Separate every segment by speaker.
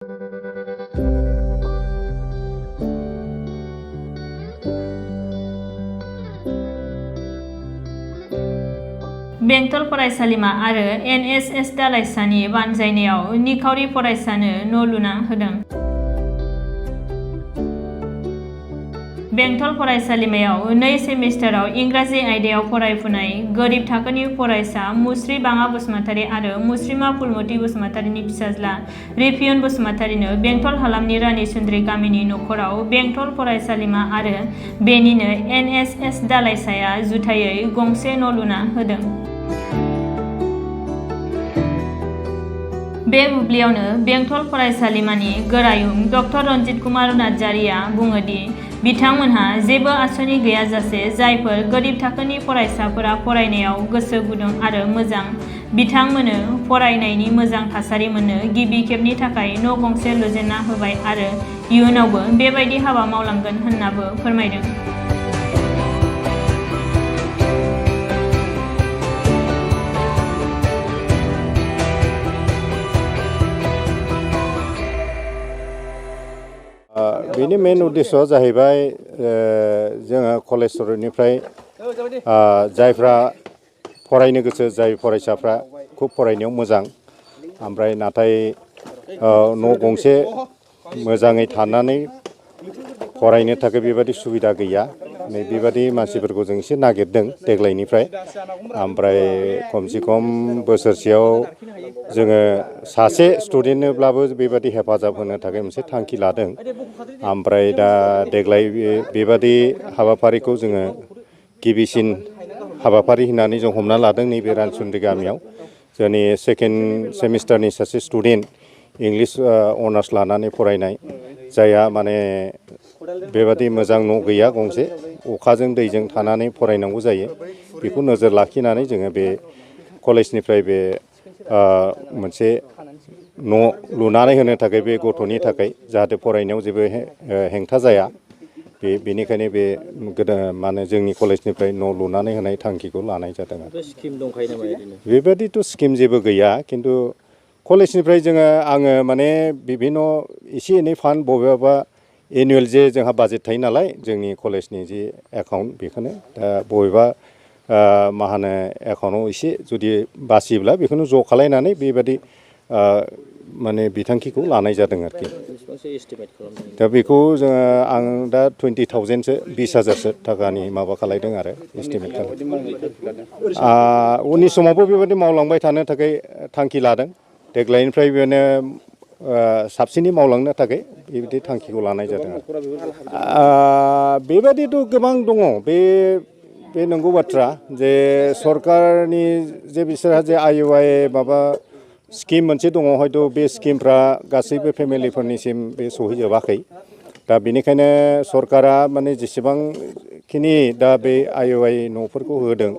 Speaker 1: बेंटल फरायसालिमा आरो एनएसएस दालाइसानि बानजायनायाव निखावरि फरायसानो न' लुना होदों। बेंटल फरायसालिमायाव 2 सेमिस्टाराव इंराजि आयदायाव फरायफुनाय गोरिब थाखोनि फरायसा मुस्रि बाङा बसुमतारी आरो मुस्रिमा फुलमती बसुमतारीनि फिसाज्ला रिफिउन बसुमतारीनो बेंटल हालामनि रानी सुन्द्रि गामिनि नखराव बेंटल फरायसालिमा आरो बेनिनो एनएसएस दालाइसाया जुथायै गंसे न' लुना होदों। बे बुब्लियावनो बेंटल फरायसालिमानि गोरायुं डॉ रन्जित कुमार नार्जारिया बुङो दि बिथांमोनहा जेबो आसनि गैयाजासे जायफोर गोरिब थाखोनि फरायसाफोरा फरायनायाव गोसो गुदुं आरो मोजां बिथांमोननो फरायनायनि मोजां थासारि मोननो गिबि खेबनि थाखाय न' गंसे लुजेनना होबाय आरो इयुनावबो बेबायदि हाबा मावलांगोन होननाबो फोरमायदों।
Speaker 2: बेनि मेन उद्देश्यआ जाहैबाय जोङो कलेज स्टुडेन्टनिफ्राय जायफ्रा फरायनो गोसो जाय फरायसाफ्रा खुब फरायनायाव मोजां ओमफ्राय नाथाय न' गंसे मोजाङै थानानै फरायनो थाखाय बेबादि सुबिदा गैया नै बेबादि मानसिफोरखौ जों एसे नागिरदों देग्लायनिफ्राय ओमफ्राय खमसे खम बोसोरसेयाव जोङो सासे स्टुडेन्टनोब्लाबो बेबादि हेफाजाब होनो थाखाय मोनसे थांखि लादों ओमफ्राय दा देग्लाय बेबादि हाबाफारिखौ जोङो गिबिसिन हाबाफारि होननानै जों हमना लादों नैबे रानसुन्द्रि गामियाव जोंनि सेकेन्ड सेमिस्टारनि सासे स्टुडेन्ट इंलिश अनार्स लानानै फरायनाय जायहा माने बेबादि मोजां न' गैया गंसे अखाजों दैजों थानानै फरायनांगौ जायो बेखौ नोजोर लाखिनानै जोङो बे कलेजनिफ्राय बे मोनसे न' लुनानै होनो थाखाय बे गथ'नि थाखाय जाहाथे फरायनायाव जेबो हेंथा जाया बेनिखायनो बे माने जोंनि कलेजनिफ्राय न' लुनानै होनाय थांखिखौ लानाय जादों। बेबादिथ' स्किम जेबो गैया खिन्थु कलेजनिफ्राय आङो माने बिभिन्न एसे एनै फान्ड बबेबा एनुवेल जे जोंहा बाजेट थायो नालाय जोंनि कलेजनि जे एकाउन्ट बेखौनो दा बबेबा मा होनो एकाउन्टआव एसे जुदि बासियोब्ला बेखौनो ज' खालायनानै बेबादि माने बिथांखिखौ लानाय जादों आरोखि। दा बेखौ जोङो आं दा 20,000सो 20,000सो थाखानि माबा खालायदों आरो एस्टिमेट खालामदों। उननि समावबो बेबादि मावलांबाय थानो थाखाय थांखि लादों देग्लायनिफ्राय बेनो साबसिनै मावलांनो थाखाय बेबायदि थांखिखौ लानाय जादों। बेबादिथ' गोबां दङ बे नंगौ बाथ्रा जे सरकारनि जे बिसोरहा जे IUI माबा स्किम मोनसे दङ हयथ' बे स्किमफ्रा गासैबो फेमिलिफोरनिसिम बे सहैजोबाखै दा बेनिखायनो सरकारा माने जेसेबांखिनि दा बे IUI न'फोरखौ होदों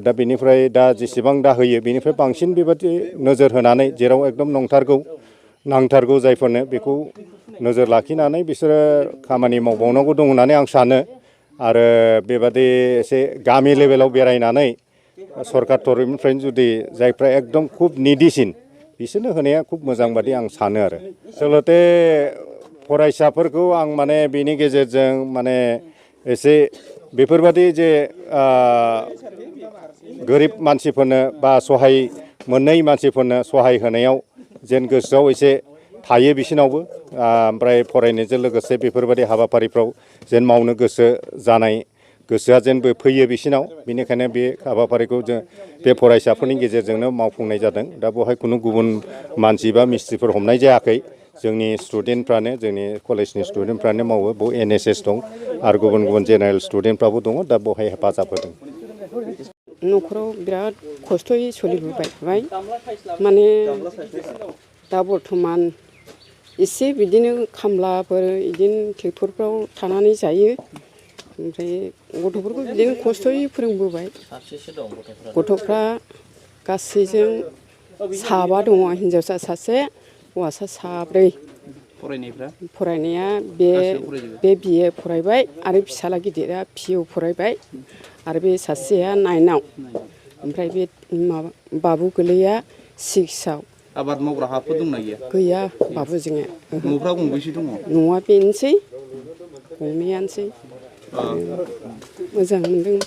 Speaker 2: दा बेनिफ्राय दा जेसेबां दा होयो बेनिफ्राय बांसिन बेबादि नोजोर होनानै जेराव एकदम नांथारगौ जायफोरनो बेखौ नोजोर लाखिनानै बिसोरो खामानि मावबावनांगौ दं होननानै आं सानो आरो बेबादि एसे गामि लेभेलाव बेरायनानै सरकार तरफनिफ्रायनो जुदि जायफ्रा एकदम खुब निडिसिन बिसोरनो होनाया खुब मोजां बादि आं सानो आरो आसलते फरायसाफोरखौ आं माने बेनि गेजेरजों माने एसे बेफोरबादि जे गोरिब मानसिफोरनो बा सहाय मोनै मानसिफोरनो सहाय होनायाव जेन गोसोआव एसे थायो बिसिनावबो ओमफ्राय फरायनायजों लोगोसे बेफोरबादि हाबाफारिफ्राव जेन मावनो गोसो जानाय गोसोआ जेनबो फैयो बिसिनाव बेनिखायनो बे हाबाफारिखौ जों बे फरायसाफोरनि गेजेरजोंनो मावफुंनाय जादों। दा बेवहाय खुनु गुबुन मानसि बा मिस्ट्रिफोर हमनाय जायाखै जोंनि स्टुडेन्टफ्रानो जोंनि कलेजनि स्टुडेन्टफ्रानो मावो बेव NSS दं आरो गुबुन जेनेरेल स्टुडेन्टफ्राबो दङ दा बेवहाय हेफाजाब होदों।
Speaker 3: न'खराव बिराद खस्थ'यै सोलिबोबाय थाबाय माने दा बर्थमान एसे बिदिनो खामलाफोर बिदिनो ट्रेक्टरफ्राव थानानै जायो ओमफ्राय गथ'फोरखौ बिदिनो खस्थ'यै फोरोंबोबाय गथ'फ्रा गासैजों 7 दङ हिन्जावसा 1 हौवासा 3 फरायनाया बे BA फरायबाय आरो फिसाला गिदिरा PU फरायबाय आरो बे सासेया 9आव ओमफ्राय बे बाबु गोरलैया 6आव
Speaker 4: आबाद मावग्रा हाफोर दंना गैया?
Speaker 3: गैया बाबु जोङो।
Speaker 4: न'फ्रा गंबेसे दङ?
Speaker 3: न'आ बेनोसै गंनैयानोसै। मोजां मोनदों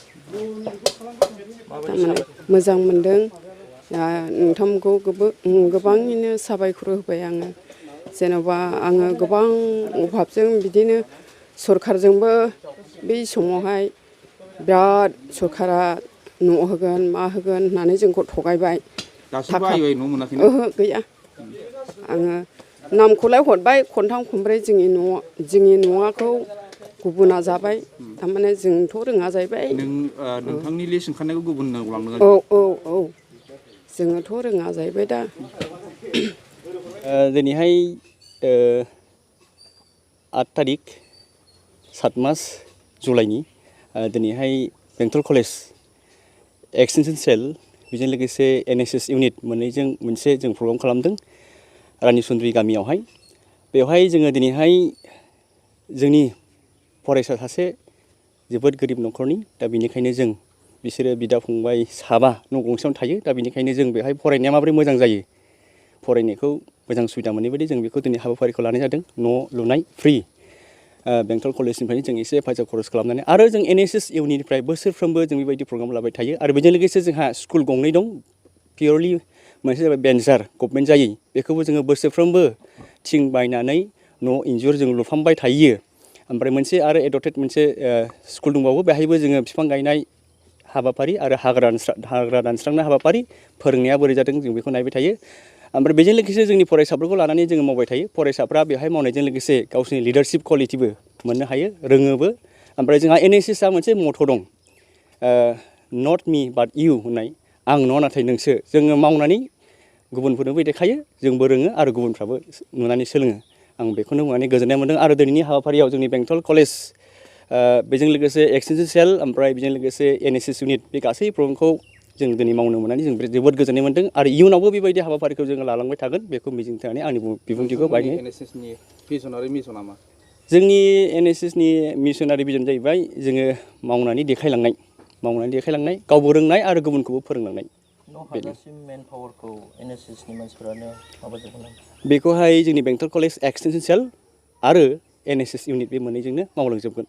Speaker 3: थारमाने मोजां मोनदों। नोंथांमोनखौ गोबाङैनो साबायखर होबाय आङो। जेन'बा आङो गोबां अभाबजों बिदिनो सरखारजोंबो बै समावहाय बिराद सरखारा न' होगोन मा होगोन होननानै जोंखौ थगायबाय।
Speaker 4: दासिमबो आइवाइ न' मोनाखैना?
Speaker 3: ओहो गैया। आङो नामखौलाय हरबाय खनथाम खनब्रै जोंनि न'खौ गुबुना जाबाय। थारमाने जोंथ' रोङा जाहैबाय।
Speaker 4: नोंथांनि लिस्ट ओंखारनायखौ गुबुननो लांदों?
Speaker 3: औ जोङोथ' रोङा जाहैबाय दा।
Speaker 5: दिनैहाय 8 तारिख 7 मास जुलाइनि दिनैहाय बेंटल कलेज एक्सटेनसन सेल बेजों लोगोसे NSS इउनिट मोननैजों मोनसे जों प्रग्राम खालामदों रानिसुन्द्रि गामियावहाय। बेवहाय जोङो दिनैहाय जोंनि फरायसा सासे जोबोद गोरिब न'खरनि, दा बेनिखायनो जों बिसोरो बिदा फंबाय साबा न' गंसेयावनो थायो। दा बेनिखायनो जों बेवहाय फरायनाया माबोरै मोजां जायो, फरायनायखौ मोजां सुबिदा मोननाय बायदि जों बेखौ दिनै हाबाफारिखौ लानाय जादों। न' लुनाय फ्रि बेंटल कलेजनिफ्रायनो जों एसे फैसा खरस खालामनानै, आरो जों NSS इउनिटनिफ्राय बोसोरफ्रोमबो जों बेबायदि प्रग्राम लाबाय थायो। आरो बेजों लोगोसे जोंहा स्कुल गंनै दं, पियरलि मोनसे जाबाय भेन्सार गभर्नमेन्ट जायै, बेखौबो जोङो बोसोरफ्रोमबो थिं बायनानै न' इन्जुर जों लुफामबाय थायो। ओमफ्राय मोनसे आरो एडप्टेड मोनसे स्कुल दंबावो, बेहायबो जोङो बिफां गायनाय हाबाफारि आरो हाग्रा दानस्रांनाय हाबाफारि, फोरोंनाया बोरै जादों जों बेखौ नायबाय थायो। ओमफ्राय बेजों लोगोसे जोंनि फरायसाफोरखौ लानानै जोङो मावबाय थायो। फरायसाफ्रा बेवहाय मावनायजों लोगोसे गावसोरनि लिडारशिप क्वालिटिबो मोननो हायो, रोङोबो। ओमफ्राय जोंहा NSSआ मोनसे मथ' दं, नट मी बाट इउ होननाय, आं नङा नाथाय नोंसो। जोङो मावनानै गुबुनफोरनोबो देखायो, जोंबो रोङो आरो गुबुनफ्राबो नुनानै सोलोङो। आं बेखौनो बुंनानै गोजोननाय मोनदों। आरो दिनैनि हाबाफारियाव जोंनि बेंटल कलेज बेजों लोगोसे एक्सटेनसन सेल ओमफ्राय बेजों लोगोसे NSS इउनिट बे गासै प्रग्रामखौ जों दिनै मावनो मोननानै जों जोबोद गोजोननाय मोनदों। आरो इयुनावबो बेबायदि हाबाफारिखौ जोङो लालांबाय थागोन, बेखौ मिजिंथिनानै आंनि बिबुंथिखौ बायनो।
Speaker 4: NSSनि भिजनारि मिसना मा?
Speaker 5: जोंनि NSSनि मिसनारि भिजन जाहैबाय जोङो मावनानै देखायलांनाय, गावबो रोंनाय आरो गुबुनखौबो फोरोंलांनाय।
Speaker 6: मेन पावारखौ NSSनि मानसिफोरानो माबाजोबगोन नामा?
Speaker 5: बेखौहाय जोंनि बेंटल कलेज एक्सटेनसन सेल आरो NSS इउनिट बे मोननैजोंनो मावलांजोबगोन।